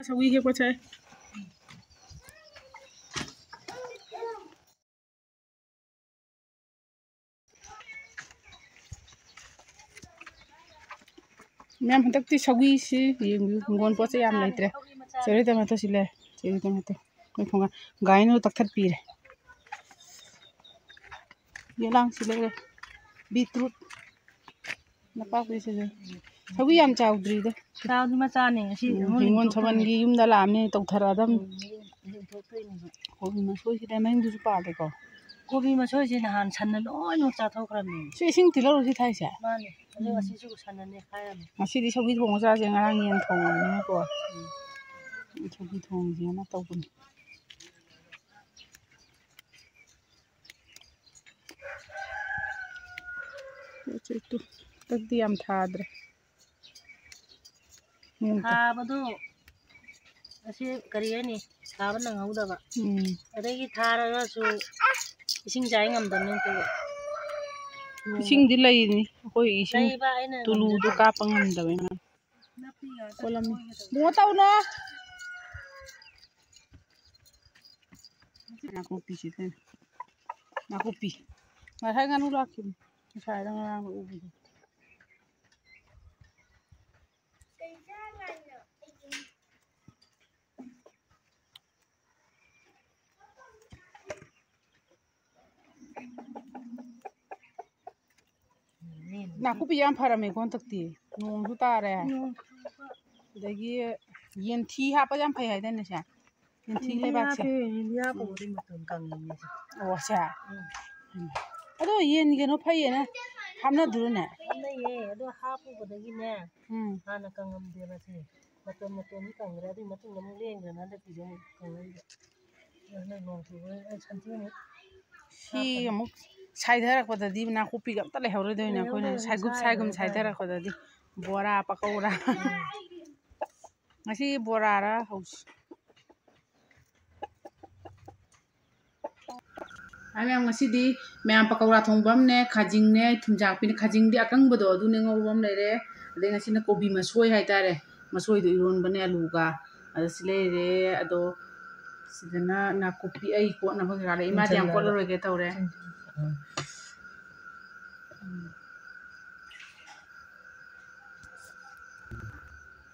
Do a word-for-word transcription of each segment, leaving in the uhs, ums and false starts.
ꯁꯧꯒ꯭ꯔꯤ ꯍꯦꯛꯄ ꯆꯠꯂꯦ꯫ ꯃꯌꯥꯝ, ꯍꯟꯗꯛꯇꯤ ꯁꯧꯒ꯭ꯔꯤꯁꯤ ꯌꯦꯡꯕꯤꯌꯨ, ꯍꯤꯡꯒꯣꯜ ꯄꯣꯠ ꯆꯩ ꯌꯥꯝ ꯂꯩꯇ꯭ꯔꯦ꯫ ꯆꯦꯔꯤ ꯇꯣꯃꯦꯇꯣ ꯁꯤ ꯂꯩ, ꯆꯦꯔꯤ ꯇꯣꯃꯦꯇꯣ꯫ ꯑꯩꯈꯣꯏ ꯊꯣꯡꯒꯥꯟ ꯒꯥꯔꯤꯅ ꯇꯛꯊꯠꯄꯤꯔꯦ꯫ ꯌꯦꯂꯥꯡꯁꯤ ꯂꯩꯔꯦ, ꯕꯤꯇ꯭ꯔꯨꯠ, ꯅꯄꯥꯛꯄꯤꯁꯤꯁꯨ꯫ ꯁꯧꯒ꯭ꯔꯤ ꯌꯥꯝ ꯆꯥꯎꯗ꯭ꯔꯤꯗ꯫ ꯆꯥꯎꯗꯤ ꯃꯆꯥꯅꯦ, ꯉꯁꯤ ꯎꯝ, ꯑꯃꯨꯛ ꯍꯤꯡꯒꯣꯜ ꯂꯤꯡꯊꯣꯛꯇꯣꯏꯅꯦ꯫ ꯁꯝꯕꯜꯒꯤ ꯌꯨꯝꯗ ꯂꯥꯛꯑꯝꯅꯦ, ꯇꯧꯊꯔꯛꯑꯗꯝꯅꯤ꯫ ꯎꯝ, ꯂꯤꯡꯊꯣꯛꯇꯣꯏꯅꯦꯕ꯫ ꯀꯣꯕꯤ ꯃꯁꯣꯏꯁꯤꯗ ꯃꯅꯤꯡꯗꯨꯁꯨ ꯄꯥꯜꯂꯦꯀꯣ꯫ ꯀꯣꯕꯤ ꯃꯁꯣꯏꯁꯦ ꯅꯍꯥꯟ ꯁꯟꯅ ꯂꯣꯏꯅꯃꯛ ꯆꯥꯊꯣꯛꯈ꯭ꯔꯕꯅꯦ꯫ ꯁꯤ ꯏꯁꯤꯡ ꯇꯤꯜꯍꯧꯔꯣ ꯁꯤ ꯊꯥꯏꯁꯦ? ꯃꯥꯅꯦ꯫ ꯑꯗꯣ ꯎꯝ꯫ ꯉꯁꯤꯁꯨ ꯁꯟꯅ ꯅꯦꯠꯈꯥꯏꯔꯝꯃꯦ꯫ ꯉꯁꯤꯗꯤ ꯁꯧꯒ꯭ꯔꯤ ꯊꯣꯡꯕ ꯆꯥꯁꯦ, ꯉꯔꯥꯡ ꯌꯦꯟ ꯊꯣꯡꯉꯕꯅꯤꯅꯀꯣ꯫ ꯎꯝ꯫ ꯁꯧꯒ꯭ꯔꯤ ꯊꯣꯡꯁꯦꯅ ꯇꯧꯕꯅꯤ꯫ ꯄꯣꯠ ꯆꯩ ꯇꯨ-, ꯍꯟꯗꯛꯇꯤ ꯌꯥꯝ ꯊꯥꯗ꯭ꯔꯦ꯫ ꯎꯝ꯫ ꯊꯥꯕꯗꯣ ꯑꯁꯤ ꯀꯔꯤ ꯍꯥꯏꯅꯤ? ꯊꯥꯕ ꯅꯪꯍꯧꯗꯕ꯫ ꯎꯝ꯫ ꯑꯗꯒꯤ ꯊꯥꯔꯒꯁꯨ ꯏꯁꯤꯡ ꯆꯥꯏ ꯉꯝꯗꯕꯅꯤꯅ ꯇꯣꯛꯑꯦ꯫ ꯏꯁꯤꯡꯗꯤ ꯂꯩꯅꯤ꯫ ꯑꯩꯈꯣꯏ ꯏꯁꯤꯡ ꯂꯩꯕ ꯑꯩꯅ ꯇꯨꯂꯨꯗꯣ ꯉꯝꯖꯗꯕ꯫ ꯀꯥꯞꯄ ꯉꯝꯗꯕꯅꯤꯅ꯫ ꯅꯥꯄꯤ ꯉꯥꯛꯇ ꯑꯣꯜꯂꯝꯃꯤ꯫ ꯐꯣꯏꯒꯗꯕ꯫ ꯕꯨꯡꯉꯣ ꯇꯧꯅꯣ꯫ ꯅꯥꯀꯨꯞꯄꯤꯁꯤ ꯀꯩꯅꯣ? ꯅꯥꯀꯨꯞꯄꯤ꯫ ꯉꯁꯥꯏ ꯉꯥꯅꯨ ꯂꯥꯛꯈꯤꯕꯅꯤ꯫ ꯉꯁꯥꯏꯗ ꯉꯔꯥꯡ ꯎꯕꯗꯣ꯫ ꯅꯥꯀꯨꯞꯄꯤ ꯌꯥꯝ ꯐꯔꯝꯃꯦꯀꯣ ꯍꯟꯗꯛꯇꯤ꯫ ꯅꯣꯡꯁꯨ ꯇꯥꯔꯦ꯫ ꯅꯣꯡ ꯆꯨꯕ꯫ ꯑꯗꯒꯤ ꯌꯦꯟꯊꯤ ꯍꯥꯞꯄ ꯌꯥꯝ ꯐꯩ ꯍꯥꯏꯗꯥꯏꯅꯦ ꯁꯦ? ꯌꯦꯟꯊꯤ ꯌꯦꯟꯊꯤ ꯂꯩꯕꯥꯛꯁꯦ꯫ ꯍꯥꯞꯄꯦ, ꯌꯦꯟꯊꯤ ꯍꯥꯞꯄꯕꯨꯗꯤ ꯃꯇꯣꯟ ꯀꯪꯉꯤꯅꯦ ꯁꯦ꯫ ꯑꯣ, ꯁꯦ꯫ ꯎꯝ꯫ ꯎꯝ꯫ ꯑꯗꯣ ꯌꯦꯟ ꯀꯩꯅꯣ ꯐꯩꯌꯦꯅ ꯍꯥꯞꯅꯗ꯭ꯔꯣꯅꯦ? ꯍꯥꯞꯅꯩꯌꯦ, ꯑꯗꯣ ꯍꯥꯞꯄꯨꯕꯗꯒꯤꯅꯦ, ꯎꯝ꯫ ꯍꯥꯟꯅ ꯀꯪꯉꯝꯗꯦꯕ ꯁꯦ꯫ ꯃꯇꯣꯟ ꯃꯇꯣꯟꯗꯤ ꯀꯪꯈ꯭ꯔꯦ, ꯑꯗꯨꯒꯤ ꯃꯇꯨꯡꯗ ꯑꯃꯨꯛ ꯂꯦꯡꯗꯅ ꯍꯟꯗꯛꯀꯤꯁꯦ ꯑꯃꯨꯛ ꯀꯪꯉꯛꯏꯕ꯫ ꯑꯗꯨꯅ ꯅꯣꯡ ꯆꯨꯕꯅꯤꯅ ꯑꯩ ꯁꯟꯊꯤꯃꯨꯛ ꯁꯤ ꯍꯥꯞꯄꯅꯤ꯫ ꯑꯃꯨꯛ ꯁꯥꯏꯊꯔꯛꯄꯗꯗꯤ ꯅꯥꯀꯨꯞꯄꯤꯒ ꯑꯝꯇ ꯂꯩꯍꯧꯔꯣꯏꯗꯣꯏꯅꯦ꯫ ꯑꯩꯈꯣꯏꯅ ꯂꯩꯍꯧꯔꯣꯏ, ꯁꯥꯏꯒꯨꯞ ꯁꯥꯏꯒꯨꯝ ꯁꯥꯏꯗꯣꯏꯅꯦ꯫ ꯁꯥꯏꯊꯔꯛꯄꯗꯗꯤ ꯕꯣꯔꯥ, ꯄꯀꯧꯔꯥ꯫ ꯎꯝ꯫ ꯉꯁꯤ ꯕꯣꯔꯥꯔ ꯍꯧꯁꯤ꯫ ꯍꯥꯏ ꯃꯌꯥꯝ, ꯉꯁꯤꯗꯤ ꯃꯌꯥꯝ ꯄꯀꯧꯔꯥ ꯊꯣꯡꯕ ꯑꯃꯅꯦ, ꯈꯥꯖꯤꯡꯅꯦ, ꯊꯨꯝꯖꯥꯛꯄꯤꯅꯦ, ꯈꯥꯖꯤꯡꯗꯤ ꯑꯀꯪꯕꯗꯣ ꯑꯗꯨꯅꯦ ꯉꯧꯕ ꯑꯃ ꯂꯩꯔꯦ꯫ ꯑꯗꯩ ꯉꯁꯤꯅ ꯀꯣꯕꯤ ꯃꯁꯣꯏ ꯍꯥꯏꯇꯥꯔꯦ, ꯃꯁꯣꯏꯗꯣ ꯏꯔꯣꯟꯕꯅꯦ ꯑꯂꯨꯒ꯫ ꯑꯗ ꯁꯤ ꯂꯩꯔꯦ꯫ ꯑꯗꯣ ꯁꯤꯗꯅ ꯅꯥꯀꯨꯞꯄꯤ, ꯑꯩ ꯀꯣꯠꯅꯕ ꯀꯩꯀꯥ ꯂꯩ꯫ ꯏꯃꯥꯗꯤ ꯌꯥꯝ ꯆꯤꯡꯁꯤꯜꯂꯒ꯫ ꯀꯣꯠꯂꯔꯣꯏꯒꯦ ꯇꯧꯔꯦ꯫ ꯎꯝ꯫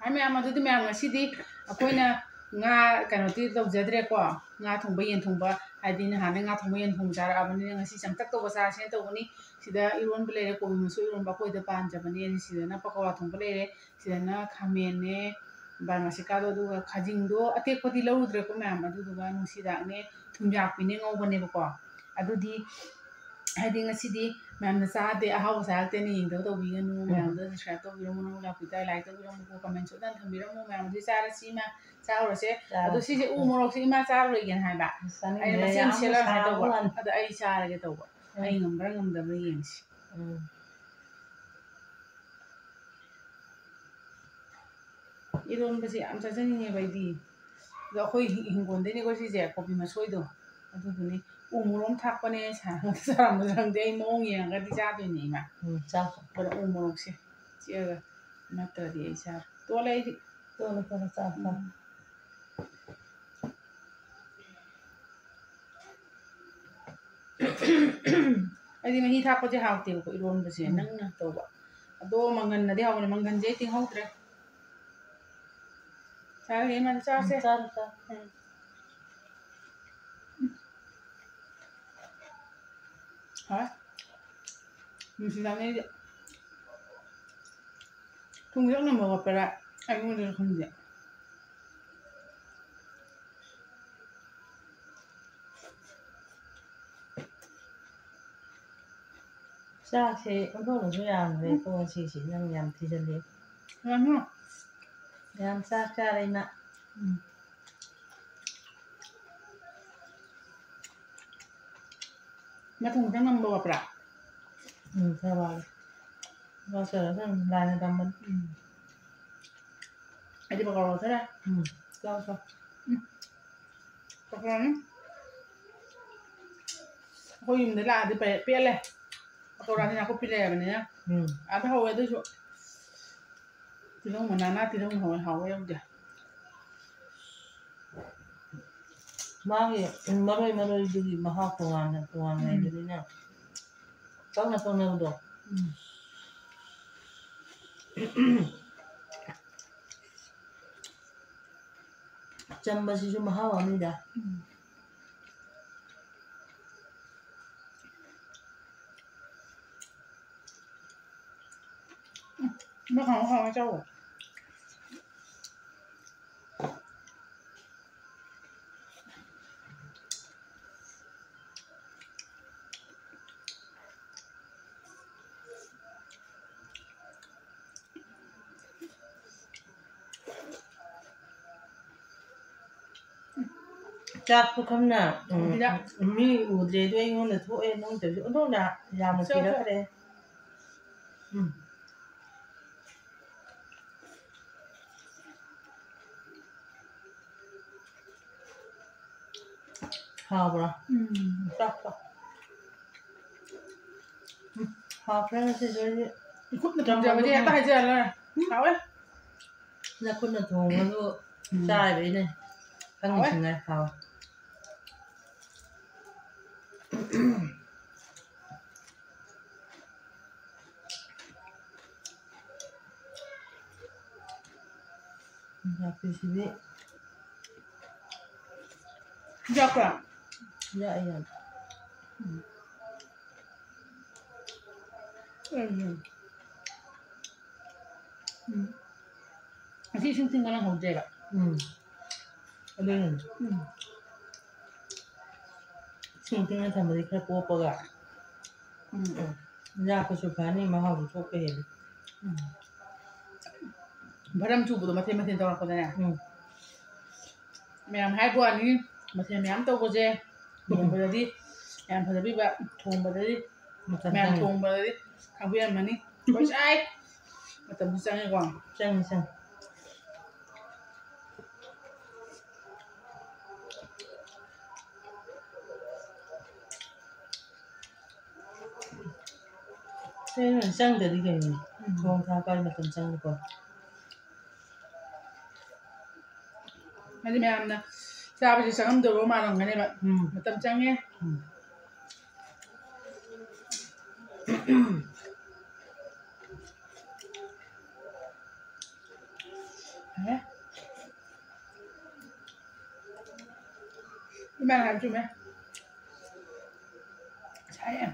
ꯍꯥꯏ ꯃꯌꯥꯝ, ꯑꯗꯨꯗꯤ ꯃꯌꯥꯝ, ꯉꯁꯤꯗꯤ ꯑꯩꯈꯣꯏꯅ ꯉꯥ ꯀꯩꯅꯣꯗꯤ ꯇꯧꯖꯗ꯭ꯔꯦꯀꯣ꯫ ꯉꯥ ꯊꯣꯡꯕ, ꯌꯦꯟ ꯊꯣꯡꯕ, ꯍꯥꯏꯗꯤ ꯅꯍꯥꯟꯗꯩ ꯉꯥ ꯊꯣꯡꯕ, ꯌꯦꯟ ꯊꯣꯡꯕ ꯆꯥꯔꯛꯑꯕꯅꯤꯅ ꯉꯁꯤ ꯆꯝꯇꯛ ꯇꯧꯕ ꯆꯥꯁꯦꯅ ꯇꯧꯕꯅꯤ꯫ ꯁꯤꯗ ꯏꯔꯣꯟꯕ ꯂꯩꯔꯦ, ꯀꯣꯕꯤ ꯃꯁꯣꯏ ꯏꯔꯣꯟꯕ ꯑꯩꯈꯣꯏꯗ ꯄꯥꯟꯖꯕꯅꯦ꯫ ꯁꯤꯗꯅ ꯄꯀꯧꯋꯥ ꯊꯣꯡꯕ ꯂꯩꯔꯦ, ꯁꯤꯗꯅ ꯈꯥꯃꯦꯟꯅꯦ, ꯕꯥꯔꯃꯥꯁꯤꯀꯥꯗꯣ, ꯑꯗꯨꯒ ꯈꯥꯖꯤꯡꯗꯣ ꯑꯇꯦꯛꯄꯗꯤ ꯂꯧꯔꯨꯗ꯭ꯔꯦꯀꯣ ꯃꯌꯥꯝ, ꯑꯗꯨꯗꯨꯒ ꯅꯨꯡꯁꯤꯗꯥꯛꯅꯦ, ꯊꯨꯝꯌꯥꯛꯄꯤꯅꯦ ꯉꯧꯕꯅꯦꯕꯀꯣ꯫ ꯑꯗꯨꯗꯤ ꯍꯥꯏꯗꯤ ꯉꯁꯤꯗꯤ ꯃꯌꯥꯝꯅ ꯆꯥꯗꯦ, ꯑꯍꯥꯎꯕ ꯆꯥꯔꯛꯇꯦꯅ ꯌꯦꯡꯗꯕ ꯇꯧꯕꯤꯒꯅꯨ꯫ ꯎꯝ꯫ ꯃꯌꯥꯝꯗ subscribe ꯇꯧꯕꯤꯔꯝꯃꯨ, ꯅꯧꯅ ꯂꯥꯛꯄꯤꯗ like ꯇꯧꯕꯤꯔꯝꯃꯨꯀꯣ, comment ꯁꯨꯗꯅ ꯊꯝꯕꯤꯔꯝꯃꯨ꯫ ꯃꯌꯥꯝꯗꯤ ꯆꯥꯔꯁꯤ ꯏꯃꯥ, ꯆꯥꯔꯨꯔꯁꯦ꯫ ꯆꯥꯔꯣ꯫ ꯑꯗꯣ ꯁꯤꯁꯦ ꯎ ꯃꯣꯔꯣꯛꯁꯦ ꯏꯃꯥ ꯆꯥꯔꯔꯣꯏꯒꯦꯅ ꯍꯥꯏꯕ꯫ ꯆꯥꯅꯤꯡꯗꯦ, ꯑꯩꯅ ꯃꯆꯦꯠ ꯑꯃ ꯌꯥꯝꯅ ꯁꯦꯠꯂꯒ ꯁꯨꯃꯥꯏꯅ ꯇꯧꯕ꯫ ꯁꯥꯕ ꯋꯥꯅꯤ꯫ ꯑꯗꯣ ꯑꯩ ꯆꯥꯔꯒꯦ ꯇꯧꯕ꯫ ꯎꯝ꯫ ꯑꯩ ꯉꯝꯕ꯭ꯔꯥ ꯉꯝꯗꯕ꯭ꯔꯥ ꯌꯦꯡꯁꯤ꯫ ꯎꯝ꯫ ꯏꯔꯣꯟꯕꯁꯦ ꯌꯥꯝ ꯆꯥꯖꯅꯤꯡꯉꯦꯕ ꯑꯩꯗꯤ꯫ ꯑꯗꯣ ꯑꯩꯈꯣꯏ ꯍꯤꯡ-, ꯍꯤꯡꯒꯣꯜꯗꯩꯅꯤꯀꯣ ꯁꯤꯁꯦ, ꯀꯣꯕꯤ ꯃꯁꯣꯏꯗꯣ꯫ ꯑꯗꯨꯗꯨꯅꯦ꯫ ꯎ ꯃꯣꯔꯣꯛ ꯑꯃ ꯊꯥꯛꯄꯅꯦ, ꯁꯥ-, ꯆꯥꯔꯝꯕꯁꯨ ꯈꯪꯗꯦ꯫ ꯑꯩ ꯃꯑꯣꯡ ꯌꯦꯡꯉꯒꯗꯤ ꯆꯥꯗꯣꯏꯅꯦ ꯏꯃꯥ꯫ ꯎꯝ, ꯆꯥꯎ꯫ ꯑꯗꯣ ꯎ ꯃꯣꯔꯣꯛꯁꯦ ꯆꯤꯛꯑꯒ ꯅꯠꯇ꯭ꯔꯗꯤ ꯑꯩ ꯆꯥꯔꯣꯏ꯫ ꯇꯣꯜꯂꯦ ꯑꯩꯗꯤ꯫ ꯇꯣꯜꯂꯦ, ꯇꯣꯜꯂꯦ, ꯆꯥꯎ, ꯆꯥꯎ꯫ ꯎꯝ꯫ ꯑꯩꯗꯤ ꯃꯍꯤ ꯊꯥꯛꯄꯁꯦ ꯍꯥꯎꯇꯦꯕꯀꯣ, ꯏꯔꯣꯟꯕꯁꯦ ꯎꯝ꯫ ꯅꯪꯅ ꯇꯧꯕ꯫ ꯑꯗꯣ ꯃꯪꯒꯟꯅꯗꯤ ꯍꯥꯎꯕꯅꯦ, ꯃꯪꯒꯟꯁꯦ ꯑꯩ ꯇꯤꯡꯍꯧꯗ꯭ꯔꯦ꯫ ꯆꯥꯔꯒꯦ ꯏꯃꯥꯅ ꯆꯥꯔꯁꯦ꯫ ꯎꯝ, ꯆꯥꯔꯣ, ꯆꯥꯔꯣ꯫ ꯎꯝ꯫ ꯍꯥꯎꯋꯦ꯫ ꯅꯨꯡꯁꯤꯗꯥꯛꯅꯦ ꯑꯩꯗꯤ꯫ ꯊꯨꯝ ꯈꯤꯇꯪ ꯅꯝꯕ ꯋꯥꯠꯄꯔꯥ ꯑꯩꯉꯣꯟꯗꯁꯨ ꯈꯪꯗꯦ꯫ ꯆꯥꯛꯁꯦ ꯑꯣꯟꯊꯣꯛꯅꯁꯨ ꯌꯥꯝꯈ꯭ꯔꯦꯀꯣ ꯉꯁꯤꯁꯦ꯫ ꯅꯪ ꯌꯥꯝ ꯊꯤꯖꯤꯜꯂꯦ꯫ ꯌꯥꯝꯃꯦ꯫ ꯌꯥꯝ ꯆꯥꯛ ꯆꯥꯔꯦ ꯏꯃꯥ꯫ ꯎꯝ꯫ ꯃꯊꯪ ꯃꯊꯪ ꯅꯝꯕ ꯋꯥꯠꯄ꯭ꯔꯥ? ꯎꯝ, ꯈꯔ ꯋꯥꯠꯂꯦ꯫ ꯋꯥꯠꯆꯔꯁꯅꯨ, ꯂꯥꯏꯅ ꯇꯝꯕꯅꯤ꯫ ꯎꯝ꯫ ꯑꯩꯗꯤ ꯄꯀꯧꯔꯥ ꯂꯧꯊꯔꯦ꯫ ꯎꯝ, ꯆꯥꯎ, ꯆꯥꯎ꯫ ꯎꯝ꯫ ꯄꯀꯧꯔꯥꯅꯤ꯫ ꯑꯩꯈꯣꯏ ꯌꯨꯝꯗ ꯂꯥꯛꯑꯗꯤ ꯄꯦ-, ꯄꯦꯜꯂꯦ꯫ ꯄꯀꯧꯔꯥꯅꯤ ꯅꯥꯀꯨꯞꯄꯤ ꯂꯩꯔꯕꯅꯤꯅ꯫ ꯎꯝ꯫ ꯑꯥꯗ ꯍꯧꯋꯦ ꯑꯗꯨꯏꯁꯨ꯫ ꯇꯤꯜꯍꯧ ꯃꯅꯥ, ꯅꯥ ꯇꯤꯜꯍꯧꯅ ꯍꯧꯋꯦ, ꯍꯥꯎꯕ ꯌꯧꯗꯦ꯫ ꯃꯥꯒꯤ ꯃꯔꯣꯏ ꯃꯔꯣꯏꯗꯨꯒꯤ ꯃꯍꯥꯎ ꯇꯣꯉꯥꯟꯅ ꯇꯣꯉꯥꯟꯅ ꯎꯝ꯫ ꯂꯩꯕꯅꯤꯅ ꯄꯪꯅ ꯄꯪꯅꯕꯗꯣ꯫ ꯎꯝ꯫ ꯆꯝꯕꯁꯤꯁꯨ ꯃꯍꯥꯎ ꯑꯃꯅꯤꯗ꯫ ꯎꯝ꯫ ꯎꯝ, ꯅꯪ ꯍꯥꯎ ꯍꯥꯎ ꯆꯥꯎ꯫ ꯆꯥꯛ ꯄꯨꯈꯝꯅ, ꯎꯝ, ꯁꯤꯗ꯫ ꯃꯤ ꯎꯗ꯭ꯔꯦ ꯑꯗꯨ ꯑꯩꯉꯣꯟꯗ ꯊꯣꯛꯑꯦ ꯅꯪ ꯇꯧꯔꯤꯁꯦ꯫ ꯑꯣꯟꯊꯣꯛꯅ ꯌꯥꯝꯅ ꯆꯥꯎ, ꯆꯥꯎ꯫ ꯀꯤꯔꯛꯈ꯭ꯔꯦ꯫ ꯎꯝ꯫ ꯍꯥꯎꯕ꯭ꯔꯥ? ꯎꯝ꯫ ꯆꯥꯛꯇꯣ꯫ ꯎꯝ, ꯍꯥꯎꯈ꯭ꯔꯦ ꯉꯁꯤꯁꯨ ꯑꯩꯗꯤ꯫ ꯏꯈꯨꯠꯅ ꯊꯣꯡꯖꯕꯗꯤ ꯍꯦꯛꯇ ꯍꯥꯏꯖꯔ ꯂꯣꯏꯔꯦ꯫ ꯎꯝ꯫ ꯍꯥꯎꯋꯦ꯫ ꯅꯈꯨꯠꯅ ꯊꯣꯡꯕꯗꯨ ꯎꯝ꯫ ꯆꯥꯔꯤꯕꯩꯅꯦ꯫ ꯍꯥꯎꯋꯦ꯫ ꯈꯪꯉꯤꯁꯤꯉꯥꯏ ꯍꯥꯎꯋꯦ꯫ ꯅꯥꯀꯨꯞꯄꯤꯁꯤꯗꯤ ꯌꯥꯛꯄ꯭ꯔꯥ? ꯌꯥꯛꯑꯦ ꯌꯥꯝ꯫ ꯎꯝ꯫ ꯎꯝ꯫ ꯎꯝ꯫ ꯉꯁꯤ ꯏꯁꯤꯡ ꯇꯤꯡꯕ ꯅꯪꯍꯧꯗ꯭ꯔꯦꯕ꯫ ꯎꯝ꯫ ꯑꯗꯨꯅꯅꯦ꯫ ꯎꯝ꯫ ꯏꯁꯤꯡ ꯇꯤꯡꯉ ꯊꯝꯕꯗꯤ ꯈꯔ ꯄꯣꯞꯄꯒ꯫ ꯎꯝ꯫ ꯌꯥꯛꯄꯁꯨ ꯐꯅꯤ, ꯃꯍꯥꯎꯁꯨ ꯊꯣꯛꯄ ꯍꯦꯜꯂꯤ꯫ ꯎꯝ꯫ ꯕꯔꯝ ꯆꯨꯕꯗꯣ ꯃꯊꯦꯜ ꯃꯊꯦꯜ ꯇꯧꯔꯛꯄꯗꯅꯦ꯫ ꯎꯝ꯫ ꯃꯌꯥꯝ ꯍꯥꯏꯕ ꯋꯥꯅꯤ, ꯃꯊꯦꯜ ꯃꯌꯥꯝ ꯇꯧꯕꯁꯦ, ꯎꯝ꯫ ꯊꯣꯡꯕꯗꯗꯤ ꯌꯥꯝ ꯐꯖꯕꯤꯕ, ꯊꯣꯡꯕꯗꯗꯤ ꯃꯇꯝ ꯃꯌꯥꯝ ꯆꯪꯉꯤ꯫ ꯊꯣꯡꯕꯗꯗꯤ ꯈꯪꯕꯤꯔꯝꯃꯅꯤ꯫ ꯂꯣꯏ ꯆꯥꯏ꯫ ꯃꯇꯝꯁꯨ ꯆꯪꯉꯤꯀꯣ꯫ ꯆꯪꯉꯤ, ꯆꯪꯉꯤ꯫ ꯆꯪꯗ꯭ꯔꯗꯤ ꯀꯩꯅꯣ? ꯎꯝ꯫ ꯊꯣꯡ ꯊꯥꯛꯄ ꯍꯥꯏ ꯃꯇꯝ ꯆꯪꯉꯤꯀꯣ꯫ ꯍꯥꯏꯗꯤ ꯃꯌꯥꯝꯅ ꯆꯥꯕꯁꯦ ꯆꯪꯉꯝꯗꯕ ꯃꯥꯜꯂꯝꯒꯅꯦꯕ꯫ ꯎꯝ꯫ ꯃꯇꯝ ꯆꯪꯉꯦ꯫ ꯎꯝ꯫ ꯐꯔꯦ꯫ ꯏꯃꯥꯅ ꯍꯥꯏꯕ ꯆꯨꯝꯃꯦ꯫ ꯁꯥꯏꯌꯦ꯫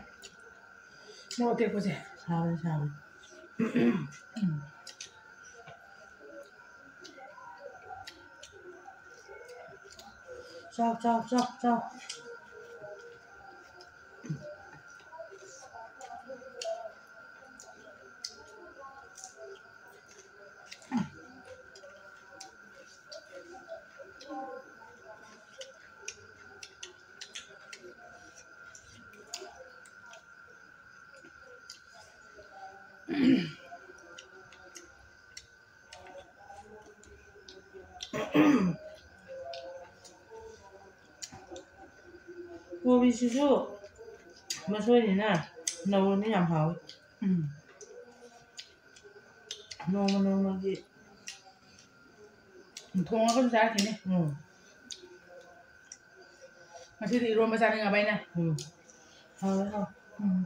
ꯃꯣꯔꯣꯛ ꯑꯇꯦꯛꯄꯁꯦ꯫ ꯁꯥꯕꯅꯤ, ꯁꯥꯕꯅꯤ꯫ ꯎꯝ꯫ ꯆꯥꯎ, ꯆꯥꯎ, ꯆꯥꯎ, ꯆꯥꯎ꯫ ꯀꯣꯕꯤꯁꯤꯁꯨ ꯃꯁꯣꯏꯅꯤꯅ ꯅꯧꯔꯅꯤ, ꯌꯥꯝ ꯍꯥꯎꯋꯤ꯫ ꯎꯝ꯫ ꯅꯣꯡꯃ ꯅꯣꯡꯃꯒꯤ ꯊꯣꯡꯉꯒ ꯑꯗꯨꯝ ꯆꯥꯔꯛꯈꯤꯅꯤ꯫ ꯎꯝ꯫ ꯉꯁꯤꯗꯤ ꯏꯔꯣꯝꯕ ꯆꯥꯅꯤꯡꯉꯕ ꯑꯩꯅ꯫ ꯎꯝ꯫ ꯍꯥꯎꯋꯦ, ꯍꯥꯎꯋꯦ꯫ ꯎꯝ꯫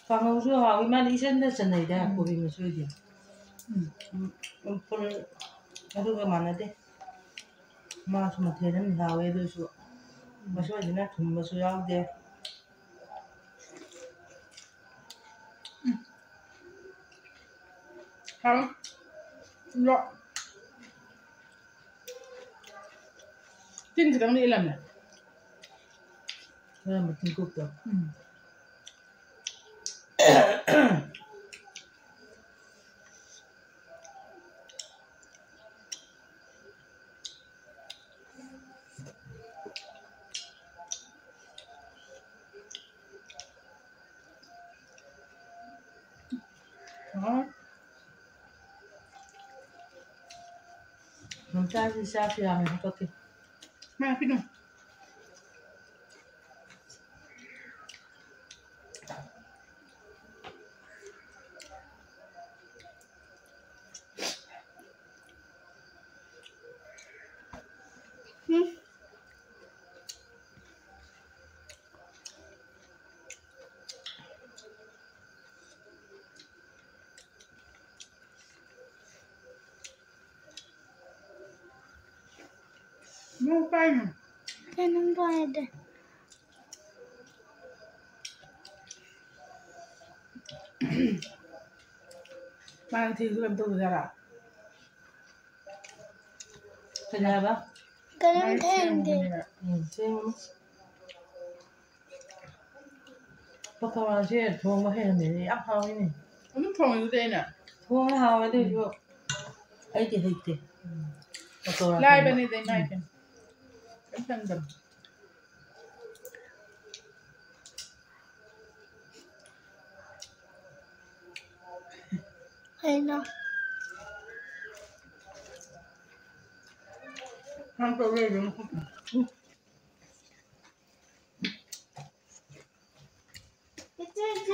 ꯀꯥꯡꯍꯧꯁꯨ ꯍꯥꯎꯋꯤ꯫ ꯃꯥꯗꯤ ꯏꯆꯟꯗ ꯆꯟꯅꯩꯗ, ꯎꯝ꯫ ꯀꯣꯕꯤ ꯃꯆꯣꯏꯗꯤ꯫ ꯎꯝ꯫ ꯎꯝ, ꯎꯝ, ꯐꯨꯜ ꯑꯗꯨꯒ ꯃꯥꯟꯅꯗꯦ꯫ ꯃꯥꯁꯨ ꯃꯊꯦꯜ ꯑꯃ ꯍꯥꯎꯋꯦ, ꯑꯗꯨꯁꯨ ꯃꯆꯣꯏꯁꯤꯅ ꯊꯨꯝꯕꯁꯨ ꯌꯥꯎꯗꯦ꯫ ꯎꯝ꯫ ꯍꯥꯎꯋꯦ꯫ ꯂꯣ꯫ ꯇꯤꯟ ꯈꯤꯇꯪꯗꯤ ꯏꯜꯂꯝꯃꯦ꯫ ꯀꯔꯝꯕ ꯇꯤꯟꯀꯨꯞꯇꯣ? ꯎꯝ꯫ ꯍꯥꯎ꯫ ꯃꯝꯇꯥꯒꯤ ꯆꯥꯛꯁꯨ ꯌꯥꯝꯅ ꯍꯥꯞꯄꯛꯀꯦ꯫ ꯃꯥ ꯄꯤꯅꯨ꯫ ꯃꯨꯛ ꯄꯥꯏꯅꯨ꯫ ꯀꯩꯅꯣꯝ ꯄꯥꯏꯗꯦ꯫ ꯃꯥꯅ ꯊꯦꯡꯁꯨ ꯀꯩꯝ ꯇꯧꯗꯖꯥꯠꯂꯥ? ꯀꯩꯅꯣ ꯍꯥꯏꯕ? ꯀꯩꯅꯣꯝ ꯃꯥꯅ ꯊꯦꯡꯗꯦ꯫ ꯊꯦꯡꯕꯅꯦꯕ꯫ ꯎꯝ, ꯊꯦꯡꯕꯅꯤ꯫ ꯄꯀꯧꯔꯥꯁꯦ ꯊꯣꯡꯕ ꯍꯩꯔꯝꯃꯦꯗꯤ ꯌꯥꯝ ꯍꯥꯎꯅꯤꯅꯦ꯫ ꯑꯗꯨꯝ ꯊꯣꯡꯉꯤꯗꯨꯗꯤ ꯑꯩꯅ꯫ ꯊꯣꯡꯉꯦ ꯍꯥꯎꯋꯦ ꯑꯗꯨꯏꯁꯨ ꯑꯩꯗꯤ ꯍꯩꯇꯦ꯫ ꯄꯀꯧꯔꯥ ꯊꯣꯡꯕ꯫ ꯂꯥꯏꯕꯅꯤꯗ ꯏꯃꯥ ꯏꯕꯦꯝꯃ꯫ ꯀꯩꯝ ꯆꯪꯗꯕꯅꯤ꯫ ꯀꯩꯅꯣ? ꯅꯪ ꯇꯣꯛꯂꯛꯏꯗꯨꯅ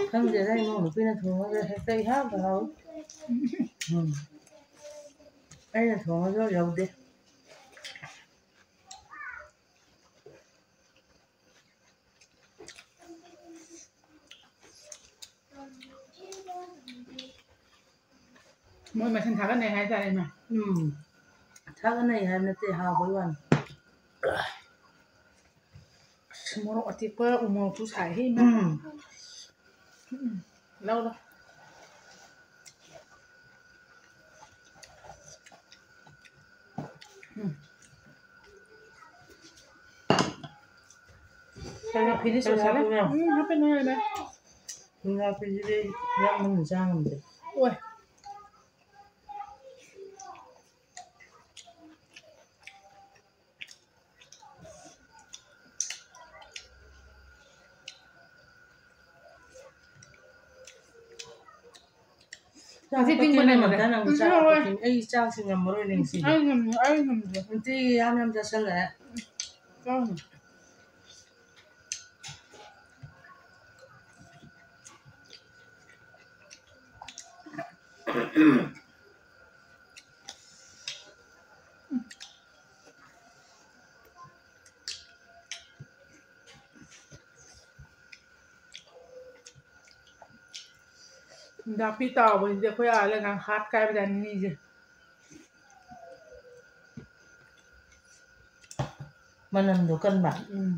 ꯈꯪꯗꯦꯗ, ꯏꯃꯧ ꯅꯨꯄꯤꯅ ꯊꯣꯡꯉꯒ ꯍꯦꯛꯇ ꯏꯍꯥꯎꯗ ꯍꯥꯎꯏ꯫ ꯎꯝ꯫ ꯑꯩꯅ ꯊꯣꯡꯉꯁꯨ ꯌꯧꯗꯦ꯫ ꯃꯣꯏ ꯃꯁꯦꯟ ꯊꯥꯒꯠꯅꯩ ꯍꯥꯏꯇꯥꯔꯦꯅꯦ꯫ ꯎꯝ꯫ ꯊꯥꯒꯠꯅꯩ ꯍꯥꯏꯕ ꯅꯠꯇꯦ, ꯍꯥꯎꯕꯩ ꯋꯥꯅꯤ꯫ ꯑꯁ, ꯃꯣꯔꯣꯛ ꯑꯇꯦꯛꯄ ꯎ ꯃꯣꯔꯣꯛꯁꯨ ꯁꯥꯏꯍꯦ, ꯏꯃꯥ꯫ ꯎꯝ꯫ ꯎꯝ, ꯂꯧ, ꯂꯧ꯫ ꯎꯝ꯫ ꯀꯩꯅꯣ, ꯐꯤꯗꯤ ꯁꯨꯔꯦ꯫ ꯎꯝ, ꯍꯥꯞꯄꯦ, ꯅꯨꯡꯉꯥꯏꯔꯦ꯫ ꯅꯥꯀꯨꯞꯄꯤꯁꯤꯗꯤ ꯌꯥꯝ ꯃꯨꯟꯅ ꯆꯥ ꯉꯝꯗꯦ꯫ ꯑꯣꯏ꯫ ꯉꯁꯤ ꯇꯤꯡꯕ ꯅꯪ ꯅꯦꯝꯃꯦ꯫ ꯉꯝꯗ ꯅꯪ ꯎꯝ, ꯆꯥꯕ ꯍꯣꯏ꯫ ꯄꯣꯠꯁꯤꯅꯤ꯫ ꯑꯩ ꯆꯥꯛꯁꯤ ꯉꯝꯃꯔꯣꯏꯅꯦ ꯉꯁꯤꯗꯤ꯫ ꯑꯩ ꯉꯝ-, ꯑꯩ ꯉꯝꯗꯦ꯫ ꯅꯨꯡꯇꯤꯒꯤ ꯌꯥꯝ ꯌꯥꯝ ꯆꯥꯁꯤꯜꯂꯛꯑꯦ꯫ ꯆꯥꯎꯅꯦ꯫ ꯅꯥꯄꯤ ꯇꯥꯎꯕꯁꯤꯗꯤ ꯑꯩꯈꯣꯏ ꯑꯥ ꯂꯩꯀꯥꯟ ꯍꯥꯠ ꯀꯥꯏꯕꯖꯥꯠꯅꯤ ꯃꯤꯁꯦ꯫ ꯃꯅꯝꯗꯣ ꯀꯟꯕ꯫ ꯎꯝ꯫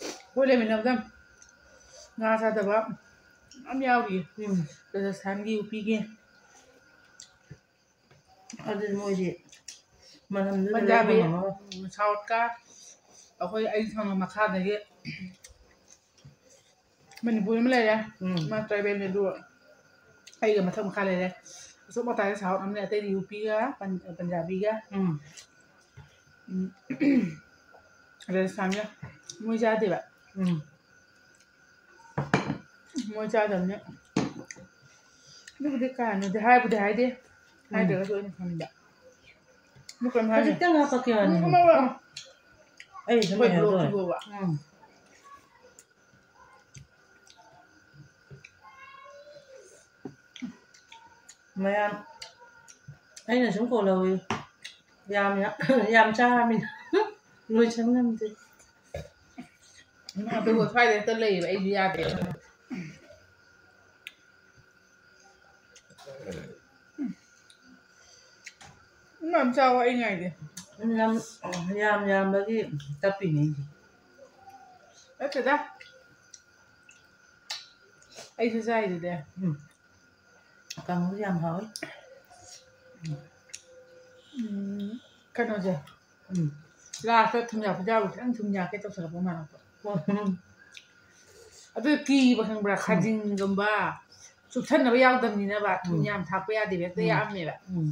ꯑꯩꯈꯣꯏ ꯂꯩꯃꯤꯟꯅꯕꯗ ꯉꯥ ꯆꯥꯗꯕ ꯌꯥꯝ ꯌꯥꯎꯔꯤꯌꯦ꯫ ꯎꯝ꯫ ꯔꯥꯖꯁꯊꯥꯟꯒꯤ ꯌꯨ ꯄꯤꯒꯤ꯫ ꯑꯗꯨꯗꯤ ꯃꯣꯏꯗꯤ ꯃꯅꯝꯗꯨꯗ ꯄꯟꯖꯥꯕꯤ, ꯂꯩꯕ ꯉꯝꯃꯔꯣꯏ꯫ ꯎꯝ, ꯁꯥꯎꯠꯀ ꯑꯩꯈꯣꯏ ꯑꯩ ꯊꯪꯅ ꯃꯈꯥꯗꯒꯤ ꯃꯅꯤꯄꯨꯔꯤ ꯑꯃ ꯂꯩꯔꯦ꯫ ꯎꯝ꯫ ꯃꯥ ꯇ꯭ꯔꯥꯏꯕꯦꯜꯅꯦ, ꯑꯗꯨꯒ ꯑꯩꯒ ꯃꯊꯛ ꯃꯈꯥ ꯂꯩꯔꯦ꯫ ꯑꯁꯣꯝ ꯃꯇꯥꯏꯗ ꯁꯥꯎꯠ ꯑꯃ ꯂꯩ, ꯑꯇꯩꯗꯤ ꯌꯨ ꯄꯤꯒ ꯄꯟ-, ꯄꯟꯖꯥꯕꯤꯒ꯫ ꯎꯝ꯫ ꯎꯝ꯫ ꯔꯥꯖꯁꯊꯥꯟꯒ ꯃꯣꯏ ꯆꯥꯗꯦꯕ꯫ ꯎꯝ꯫ ꯃꯣꯏ ꯆꯥꯗꯕꯅꯤ꯫ ꯑꯗꯨꯕꯨꯗꯤ ꯀꯥ ꯍꯦꯟꯅꯗꯤ ꯍꯥꯏꯕꯨꯗꯤ ꯍꯥꯏꯗꯦ꯫ ꯎꯝ꯫ ꯍꯥꯏꯗ꯭ꯔꯒꯁꯨ ꯑꯩꯅ ꯈꯟꯕ꯫ ꯑꯗꯨ ꯀꯩꯝ ꯍꯥꯏꯗꯦ꯫ ꯈꯖꯤꯛꯇꯪ ꯍꯥꯞꯄꯛꯀꯦ ꯍꯥꯏꯕꯅꯤ꯫ ꯎꯝ, ꯑꯃ ꯑꯩ ꯁꯨꯝ ꯑꯩꯈꯣꯏ ꯂꯩꯍꯧꯗꯣꯏ꯫ ꯕ꯭ꯂꯣꯛꯁꯤꯐꯥꯎꯕ꯫ ꯎꯝ꯫ ꯃꯌꯥꯝ ꯑꯩꯅ ꯁꯨꯝ ꯀꯣꯜꯍꯧꯏ꯫ ꯌꯥꯝ, ꯌꯥꯝ, ꯌꯥꯝ ꯆꯥꯔꯃꯤꯅ ꯂꯣꯏꯁꯟ ꯉꯝꯗꯦ꯫ ꯎꯝ, ꯑꯗꯨꯒ ꯁ꯭ꯋꯥꯏꯗ ꯍꯦꯛꯇ ꯂꯩꯌꯦꯕ, ꯑꯩꯁꯨ ꯌꯥꯗꯦꯕ꯫ ꯎꯝ, ꯌꯥꯝ ꯆꯥꯎ, ꯑꯩ ꯉꯥꯏꯒꯦ꯫ ꯌꯥꯝ, ꯌꯥꯝ ꯌꯥꯝꯕꯒꯤ ꯇꯞꯄꯤꯅꯦ ꯑꯩꯁꯦ꯫ ꯅꯠꯇꯦꯗ꯫ ꯑꯩꯁꯨ ꯆꯥꯏꯗꯨꯗꯤ꯫ ꯎꯝ꯫ ꯀꯥꯡꯍꯧꯁꯦ ꯌꯥꯝ ꯍꯥꯎꯋꯤ꯫ ꯎꯝ, ꯀꯩꯅꯣꯁꯦ꯫ ꯎꯝ꯫ ꯂꯥꯁꯇ ꯊꯨꯝ ꯌꯥꯛꯄꯁꯦ ꯌꯥꯎꯔꯣꯏ, ꯈꯤꯇꯪ ꯊꯨꯝ ꯌꯥꯛꯀꯦ ꯇꯧꯁꯜꯂꯛꯄ ꯃꯥꯜꯂꯛꯄ꯫ ꯎꯝ꯫ ꯑꯗꯨ ꯀꯤꯕ ꯈꯪꯕ꯭ꯔꯥ? ꯎꯝ꯫ ꯈꯥꯖꯤꯡꯒꯨꯝꯕ ꯆꯨꯞꯁꯟꯅꯕ ꯌꯥꯎꯗꯕꯅꯤꯅꯕ, ꯊꯨꯝ ꯎꯝ꯫ ꯌꯥꯝ ꯊꯥꯛꯄ ꯌꯥꯗꯦꯕ, ꯍꯦꯛꯇ ꯎꯝ꯫ ꯌꯥꯛꯑꯝꯃꯦꯕ꯫ ꯎꯝ꯫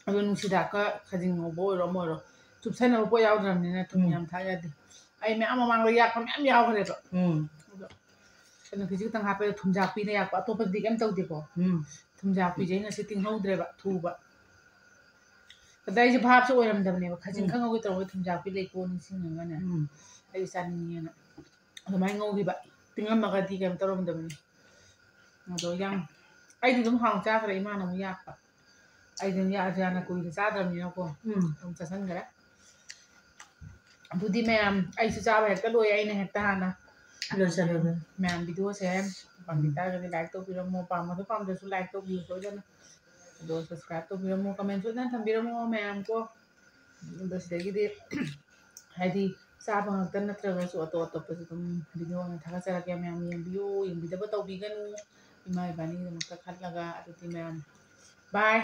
ꯑꯗꯨ ꯅꯨꯡꯁꯤꯗꯥꯛꯀ ꯈꯥꯖꯤꯡ ꯉꯧꯕ ꯑꯣꯏꯔꯣ ꯑꯃ ꯑꯣꯏꯔꯣ, ꯆꯨꯞꯁꯟꯅꯕ ꯄꯣꯠ ꯌꯥꯎꯗ꯭ꯔꯕꯅꯤꯅ ꯊꯨꯝ ꯎꯝ꯫ ꯌꯥꯝ ꯊꯥꯛ ꯌꯥꯗꯦ꯫ ꯑꯩ ꯃꯌꯥꯝ ꯃꯃꯥꯡꯗ ꯌꯥꯛꯄ ꯃꯌꯥꯝ ꯌꯥꯎꯈ꯭ꯔꯦꯕ꯫ ꯎꯝ꯫ ꯑꯗꯣ ꯀꯩꯅꯣ ꯈꯤꯖꯤꯛ ꯈꯤꯇꯪ ꯍꯥꯞꯄꯦ, ꯊꯨꯝꯖꯥꯛꯄꯤꯅ ꯌꯥꯛꯄ, ꯑꯇꯣꯞꯄꯗꯤ ꯀꯩꯝ ꯇꯧꯗꯦꯀꯣ꯫ ꯎꯝ꯫ ꯊꯨꯝꯖꯥꯛꯄꯤꯁꯦ ꯑꯩ ꯉꯁꯤ ꯇꯤꯡꯍꯧꯗ꯭ꯔꯦꯕ, ꯊꯨꯕ꯫ ꯑꯗ ꯑꯩꯁꯦ ꯚꯥꯞꯁꯨ ꯑꯣꯏꯔꯝꯗꯕꯅꯦꯕ, ꯈꯥꯖꯤꯡ ꯎꯝ꯫ ꯈꯔ ꯉꯧꯒꯦ ꯇꯧꯔꯒ ꯊꯨꯝꯖꯥꯛꯄꯤ ꯂꯩꯀꯣ ꯅꯤꯡꯁꯤꯡꯉꯒꯅꯦ꯫ ꯎꯝ꯫ ꯑꯩ ꯆꯥꯅꯤꯡꯉꯦꯅ ꯑꯗꯨꯃꯥꯏꯅ ꯉꯧꯈꯤꯕ꯫ ꯇꯤꯡꯉꯝꯃꯒꯗꯤ ꯀꯩꯅꯣ ꯇꯧꯔꯝꯗꯕꯅꯤ꯫ ꯑꯗꯣ ꯌꯥꯝ, ꯑꯩꯗꯤ ꯑꯗꯨꯝ ꯍꯥꯎꯅ ꯆꯥꯈ꯭ꯔꯦ, ꯏꯃꯥꯅ ꯑꯃꯨꯛ ꯌꯥꯛꯄ꯫ ꯑꯩꯗꯤ ꯑꯗꯨꯝ ꯌꯥꯛꯑꯁꯨ ꯌꯥꯅ ꯀꯨꯏꯅ ꯆꯥꯗ꯭ꯔꯕꯅꯤꯅꯀꯣ꯫ ꯎꯝ꯫ ꯑꯗꯨꯝ ꯆꯥꯁꯤꯟꯈ꯭ꯔꯦ꯫ ꯑꯗꯨꯗꯤ ꯃꯌꯥꯝ, ꯑꯩꯁꯨ ꯆꯥꯕ ꯍꯦꯛꯇ ꯂꯣꯏ, ꯑꯩꯅ ꯍꯦꯛꯇ ꯍꯥꯟꯅ ꯂꯣꯏꯁꯜꯂꯣ ꯑꯗꯨꯝ꯫ ꯃꯌꯥꯝ videoꯁꯦ ꯄꯥꯝꯕꯤ ꯇꯥꯔꯒꯗꯤ like ꯇꯧꯕꯤꯔꯝꯃꯣ, ꯄꯥꯝꯃꯁꯨ ꯄꯥꯝꯗ꯭ꯔꯁꯨ like ꯇꯧꯕꯤꯌꯨ ꯁꯣꯏꯗꯅ꯫ ꯑꯗꯣ subscribe ꯇꯧꯕꯤꯔꯝꯃꯣ, comment ꯁꯣꯏꯗꯅ ꯊꯝꯕꯤꯔꯝꯃꯣ ꯃꯌꯥꯝ ꯀꯣ꯫ ꯑꯗꯣ ꯁꯤꯗꯒꯤꯗꯤ ꯍꯥꯏꯗꯤ ꯆꯥꯕ ꯉꯥꯛꯇ ꯅꯠꯇ꯭ꯔꯒꯁꯨ ꯑꯇꯣꯞ ꯑꯇꯣꯞꯄꯁꯨ ꯑꯗꯨꯝ video ꯑꯣꯏꯅ ꯊꯥꯒꯠꯆꯔꯛꯀꯦ꯫ ꯃꯌꯥꯝ ꯌꯦꯡꯕꯤꯌꯨ, ꯌꯦꯡꯕꯤꯗꯕ ꯇꯧꯕꯤꯒꯅꯨ, ꯏꯃꯥ ꯏꯕꯥꯅꯤꯒꯤꯗꯃꯛꯇ ꯈꯜꯂꯒ꯫ ꯑꯗꯨꯗꯤ ꯃꯌꯥꯝ bye꯫